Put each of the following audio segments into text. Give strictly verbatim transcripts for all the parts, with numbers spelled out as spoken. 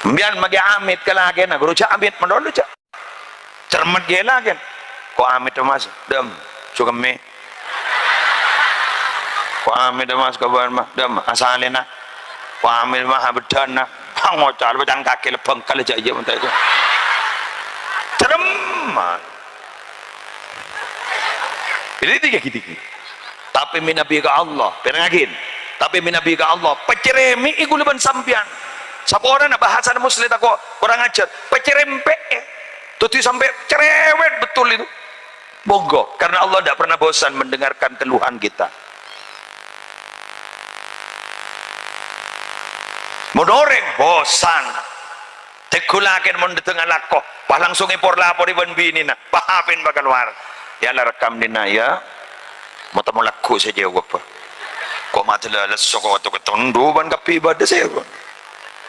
Sampèyan maghi amit ka lakèna, ghuru jhâ' amit malolo, jhâ'. Cermet ghellâ', kan? Ko' amit, Mas. Dem, sukemme. Ko' amit, Mas, ka bân, Mas. Dem, asalèna. Ko' amit, Mas, abdhâna. Ngoca' lebbhân kakè lebbhângkal jhâ' iyâ menta itu. Cermet. Jadi tiga gini. Tapè mènabi ka Allah, pèrengngaghi. Tapè mènabi ka Allah, pacerrèmè'è ghulâ bân sampèyan. Saporana bahasana Muslim tako' kurang ajar, pacerrèmpè'è. Dhâddhi sampè' cerewet betul itu. Monggo, karena Allah tidak pernah bosan mendengarkan keluhan kita. Mon orèng bosan, tegghu lakèna mon dâteng alako, pas langsung èpor-laporè bân binèna, pas apèn bâ' kalowar. Ya la rekam dinna', ya. Mo-, tamo lagghu' sè jâwâb. Ko' matè la lesso ko' atu ketondu bân kabbhi ibadah sè.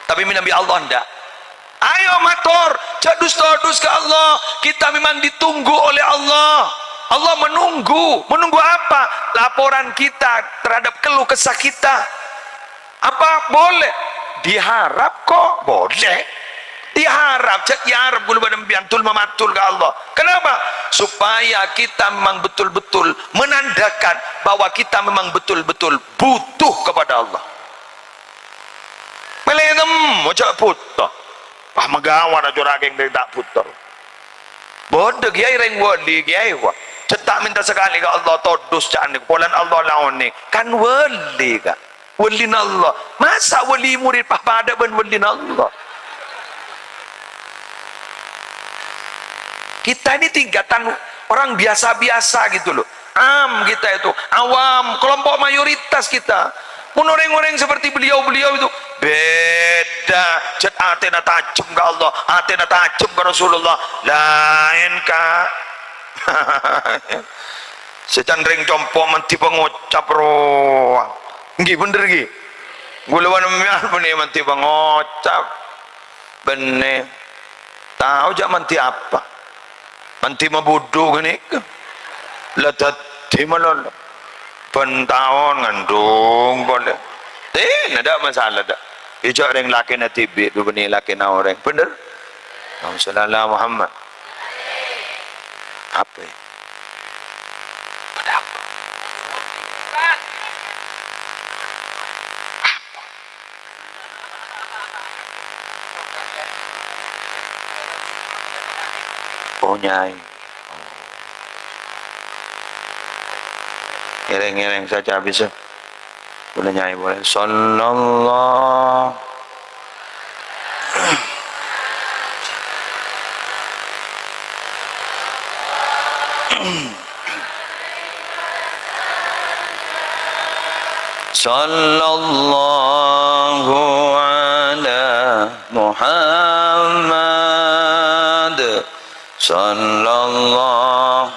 Tapè mènabi Allah ndak. Ayo mator, jhâ' dus-todus ka Allah. Kita memang ditunggu oleh Allah. Allah menunggu. Menunggu apa? Laporan kita terhadap keluh kesah kita. Apa boleh? Diharap kok, boleh. Diharap, jhâ' èarep ghulâ bân sampèyan tul-mamatul ka Allah. Kenapa? Supaya kita memang betul-betul menandakan bahwa kita memang betul-betul butuh kepada Allah. Mèlè nemmo jhâ' bhuto. Wah, maghâwâ rajâ ragèng dâri ta' bhuto. Bâdâ kèyaè rèng wali, kèyaè, wah. Cè' ta' mènta sakalè ka Allah, todus ca'na, polana Allah la onèng. Kan wali, Ka'. Walina Allah. Masa wali murid pa-, padâ bân walina Allah? Kita ini tingkatan orang biasa-biasa gitu loh. Am kita itu, awam, kelompok mayoritas kita. Mon orèng-orèng seperti beliau-beliau itu beda, jhât atèna tajem ka Allah, atèna tajem ka Rasulullah. Laèn, Ka'. Sè can rèng compo' mandhi pangocap rowa. Ènggi bhender, ènggi? Ghulâ bân sampèyan bânnè mandhi pangocap. Bânnè. Tao jhâ' mandhi apa? Mandhi mabudhu ghânèka. La dhâddhi malolo. Bân taon ngandung polè. Eh, ndak masalah, dak. Ijâ' rèng lakèna dhibi', bânnè lakèna orèng. Bhender? Allahumma shalli ala Muhammad. Apa? Pada apa? Apa? Oh, Nyai. Ngèrèng-ngèrèng saja bisa. Boleh, Nyai, boleh. Sallallahu. Sallallahu ala Muhammad. Sallallahu